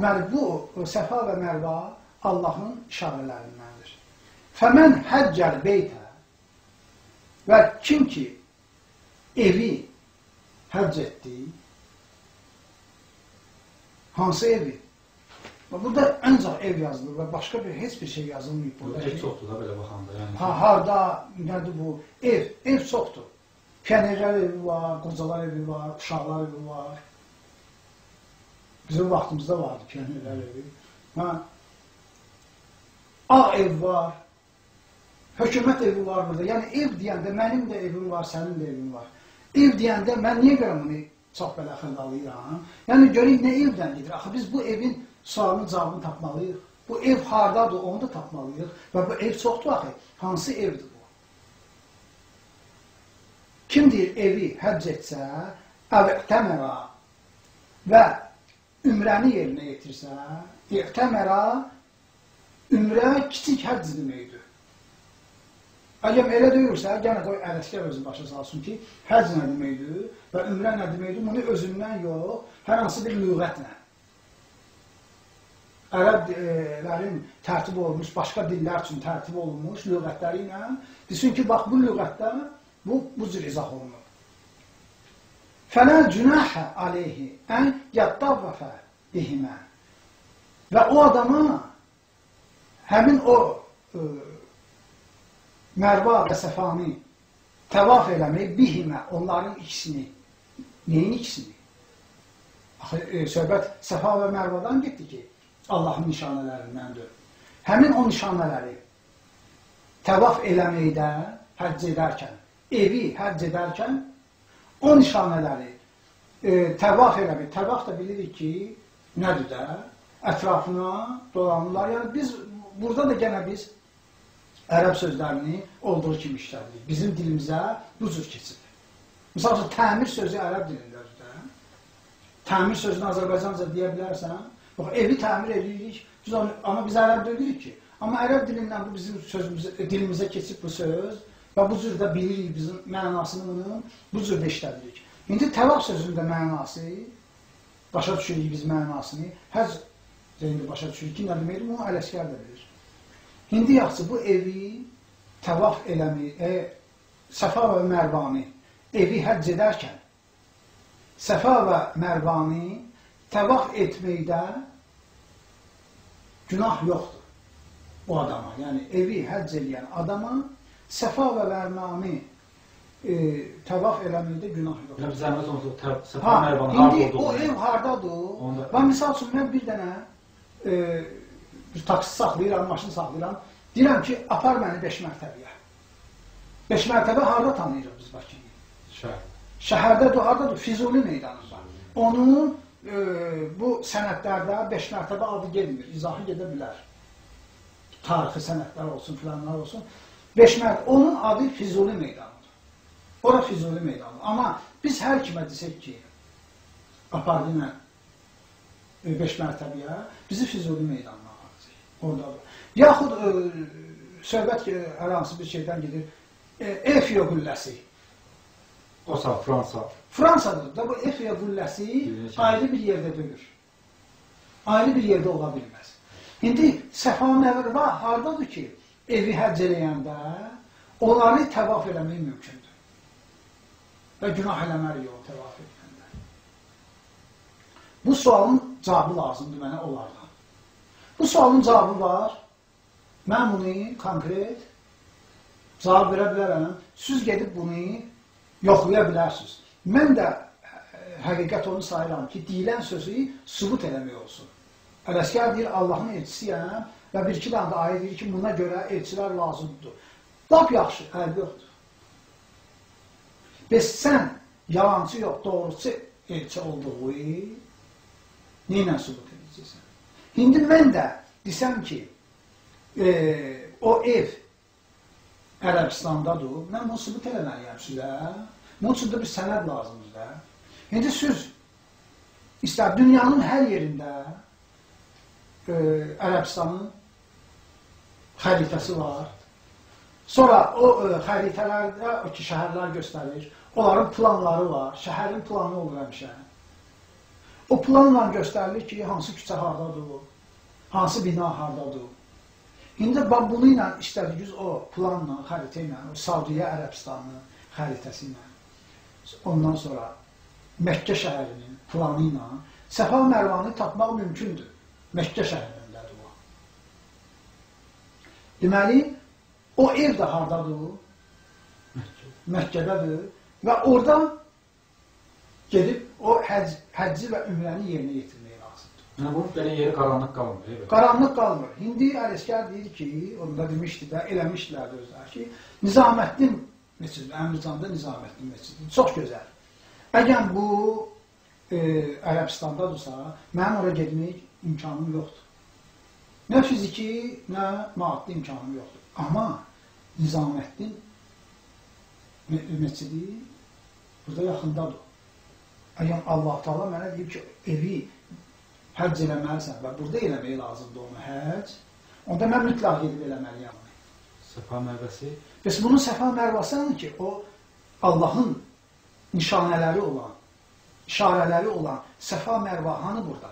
Deməli, bu Səfa və Mərva Allahın işarələrindəndir. Fəmən həccəl beytə və kim ki evi həcc etdi, hansı evi? Burada ancaq ev yazılır və başqa bir heç bir şey yazılmayıb burada. Ev çoxdur da belə baxanda. Yəni. Ha, harda, nədir bu? Ev, ev çoxdur. Pionerlər evi var, qocalar evi var, uşaqlar evi var. Bizim vaxtımızda vardı pionerlər evi. Ha. Ağ ev var, hökumət evi var burada. Yəni ev deyəndə mənim də evim var, sənin də evin var. Ev deyəndə mən niyə görə bunu çox belə xırdalayıram? Yəni görək nə evdən gedir. Axı biz bu evin sualının cavabını tapmalıyıq. Bu ev hardadır, onu da tapmalıyıq. Və bu ev çoxdur axı. Hansı evdir bu? Kim deyir evi həcc etsə, əv-iqtəməra və ümrəni yerinə yetirsə, iqtəməra ümrə kiçik həcc deməkdir. Əgər elə deyirsə, yenə qoy Ələsgər özü başa salsın ki, həcc nə deməkdir və ümrə nə deməkdir, bunu özündən yox, hər hansı bir lüğətlə. Ərəblərin tərtib olunmuş, başqa dillər üçün tərtib olunmuş lüğətləri ilə desin ki, bax bu lüğətdə bu cür izah olunur. Fələ cünəhə aleyhi ən yəttavvəfə bihimə. Və o adama həmin o Mərva və Səfanı təvaf eləmək bihimə, onların ikisini. Neyin ikisini? Axı, söhbət Səfa və Mərvadan getdi ki, Allahın nişanələrindəndir. Həmin o nişanələri təvaf eləməkdə həcc edərkən, evi həcc edərkən o nişanələri təvaf eləmək. Təvaf da bilirik ki, nədir də? Ətrafına dolanırlar. Yəni biz, burada da gənə biz ərəb sözlərini olduğu kimi işlədirik. Bizim dilimizə bu cür keçib. Misal üçün, təmir sözü ərəb dilindədir də. Təmir sözünü Azərbaycanca deyə bilərsən. Bax, evi təmir edirik, biz onu, amma biz ərəb deyirik ki, amma ərəb dilindən bu bizim sözümüzə, dilimizə keçib bu söz və bu cür də bilirik bizim mənasını bunun, bu cür də işlədirik. İndi təvaf sözünün də mənası, başa düşürük biz mənasını, həz indi başa düşürük ki, nə deməkdir, bunu Ələsgər də bilir. İndi yaxşı bu evi təvaf eləmək, Səfa və Mərvanı evi həcc edərkən, Səfa və Mərvanı təvaf etməkdə günah yoxdur o adama. Yəni evi həcc eləyən adama Səfa və Mərvanı təvaf eləməkdə günah yoxdur. Yəni zəhmət olmasa Səfa və Mərvanı harda İndi o ev hardadır? Və misal üçün mən bir dənə bir taksi saxlayıram, maşın saxlayıram. Deyirəm ki, apar məni 5 mərtəbəyə. 5 mərtəbə harda tanıyırıq biz Bakını? Şəhər. Şəhərdədir, hardadır? Füzuli meydanında. Onun bu sənədlərdə 5 mərtəbə adı gelmir, izahı gedə bilər. Tarixi sənədlər olsun, filanlar olsun. 5 mərtəbə, onun adı Füzuli meydanıdır. Ora Füzuli meydanıdır. Amma biz hər kimə desək ki, apardı mən 5 mərtəbəyə, bizi Füzuli meydanına aparacaq. Oradadır. Yaxud söhbət ki, hər hansı bir şeydən gedir, Efio qülləsi. O saat Fransa. Fransadadır da bu Efio qülləsi ayrı bir yerdə dönür. Ayrı bir yerdə ola bilməz. İndi Səfa Mərva hardadır ki, evi həcc eləyəndə onları təvaf eləmək mümkündür. Və günah eləməli yox təvaf edəndə. Bu sualın cavabı lazımdır mənə onlardan. Bu sualın cavabı var. Mən bunu konkret cavab verə bilərəm. Siz gedib bunu yoxlaya bilərsiniz. Mən də həqiqət onu sayıram ki, deyilən sözü sübut eləmək olsun. Ələsgər deyir, Allahın elçisiyəm və bir-iki dənə də ayə deyir ki, buna görə elçilər lazımdır. Lap yaxşı, ərbi yoxdur. Bəs sən yalancı yox, doğrusu elçi olduğu nə ilə sübut edəcəksən? İndi mən də desəm ki, o ev Ərəbistandadır, mən bunu sübut eləməliyəm sizə. Bunun üçün də bir sənəd lazımdır da. İndi siz istər dünyanın hər yerində Ərəbistanın xəritəsi var. Sonra o xəritələrdə o ki, şəhərlər göstərir, onların planları var, şəhərin planı olur həmişə. O planla göstərilir ki, hansı küçə hardadır, hansı bina hardadır. İndi bunu ilə istədiyiniz o planla, xəritə ilə, o Saudiyyə Ərəbistanının xəritəsi ilə, ondan sonra Məkkə şəhərinin planı ilə Səfa Mərvanı tapmaq mümkündür. Məkkə şəhərindədir o. Deməli, o ev də hardadır? Məkkədədir. Və orada gedib o həcci və ümrəni yerinə yetirmək lazımdır. Yəni, bunun belə yeri qaranlıq qalmır. Qaranlıq qalmır. İndi Ələsgər deyir ki, onu da demişdi də, eləmişdilər də özləri ki, Nizaməddin məscidi, Əmircanda Nizaməddin məscidi çox gözəl. Əgər bu Ərəbistandadırsa, mənim ora getmək imkanım yoxdur. Nə fiziki, nə maddi imkanım yoxdur. Amma Nizaməddin məscidi burada yaxındadır. Əgər Allah Teala mənə deyib ki, evi həcc eləməlisən və burada eləmək lazımdır onu həcc, onda mən mütləq gedib eləməliyəm. Səfa Mərvəsi? Bəs bunun Səfa Mərvəsi ki, o Allahın nişanələri olan, işarələri olan Səfa Mərvə hanı burada?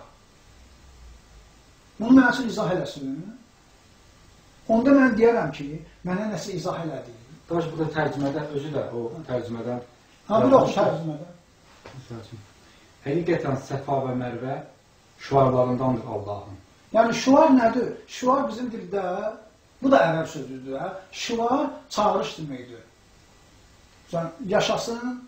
Bunu mənə üçün izah eləsin. Onda mən deyərəm ki, mənə nəsə izah elədi. Daş burada tərcümədə, özü də o tərcümədən. Ha, bir oxu tərcümədə. Həqiqətən Səfa və Mərvə şüarlarındandır Allahın. Yəni şüar nədir? Şüar bizim dildə, bu da ərəb sözüdür. Hə? Şüar çağırış deməkdir. Yəni, yaşasın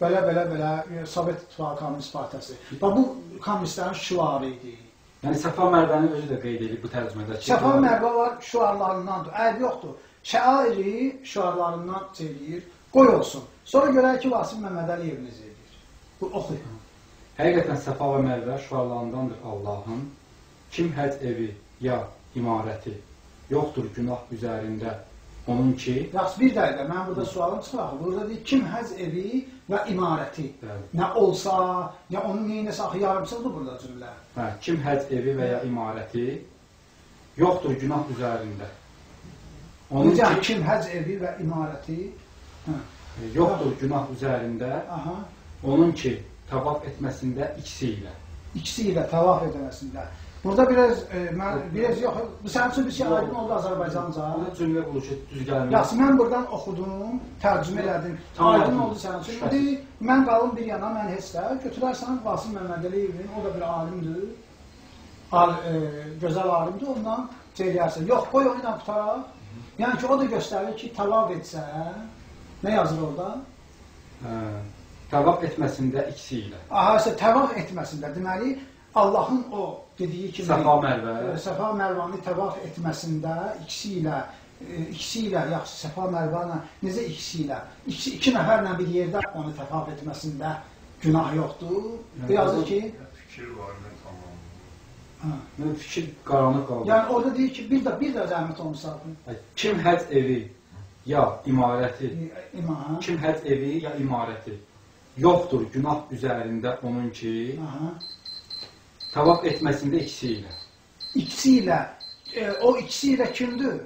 belə, belə, belə Sovet İttifaqı Komünist Partiyası. Və bu komünistlərin şüarı idi. Yəni Səfa Mərvəni özü də qeyd edib bu tərcümədə. Səfa Mərvə var şüarlarındandır. Əyb yoxdur. Şəairi şüarlarından eləyir, qoy olsun. Sonra görək ki, Vasif Məmmədəliyev necə eləyir. Bu, oxuyun. Həqiqətən Səfa və Mərvə şüarlarındandır Allahın. Kim həcc evi ya imarəti yoxdur günah üzərində onun ki... Yaxşı, bir dəqiqə, mən burada sualım çıxır axı. Burada deyir, kim həcc evi və imarəti. Bəli. Nə olsa, ya onun neyinəsə axı yarımçıqdır burada cümlə. Hə, kim həcc evi və ya imarəti yoxdur günah üzərində. Onun Necə, ki, kim həcc evi və imarəti hə. Yoxdur günah üzərində. Aha. Onun ki, tavaf etməsində ikisi ilə. İkisi ilə tavaf etməsində. Burada biraz, biraz yox, bu sənin üçün bir şey aydın oldu Azərbaycanca. Burada cümlə quruluşu düz gəlmir. Yaxşı, mən buradan oxudum, tərcümə elədim. Aydın oldu sənin üçün. İndi mən qalım bir yana, mən heç də götürərsən Vasif Məmmədəliyevin, o da bir alimdir. Gözəl alimdir, ondan şey eləyərsən. Yox, qoy onu ilə qutaraq. Yəni ki, o da göstərir ki, tavaf etsə, nə yazır orada? Tavaf etməsində ikisi ilə. Aha, isə tavaf etməsində. Deməli, Allahın o dediyi kimi Səfa Mərvə, Səfa Mərvanı tavaf etməsində ikisi ilə, yaxşı, Səfa Mərvanı necə ikisi ilə? İki nəfərlə bir yerdə onu tavaf etməsində günah yoxdur. Bu yazır ki, fikir var, nə tamam. Mən fikir qaranlıq qaldı. Yəni orada deyir ki, bir də zəhmət olmasa. Kim həcc evi ya imarəti, kim həcc evi ya imarəti yoxdur günah üzərində onun ki, tavaf etməsində ikisi ilə. İkisi ilə, o ikisi ilə kimdir?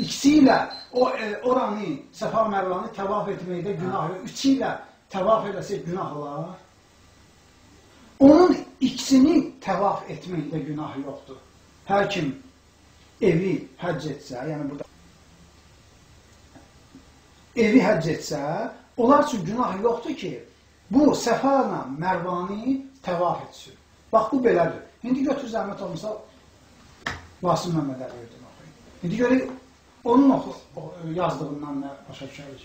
İkisi ilə o oranı, Səfa Mərvanı tavaf etməkdə günah yox. Üçü ilə tavaf eləsək günah olar. Onun ikisini tavaf etməkdə günah yoxdur. Hər kim evi həcc etsə, yəni burada evi həcc etsə, onlar üçün günah yoxdur ki, bu Səfa ilə Mərvanı təvaf etsin. Bax, bu belədir. İndi götür zəhmət olmasa Vasif Məmmədəliyevdən oxuyun. İndi görək, onun yazdığından nə başa düşərək.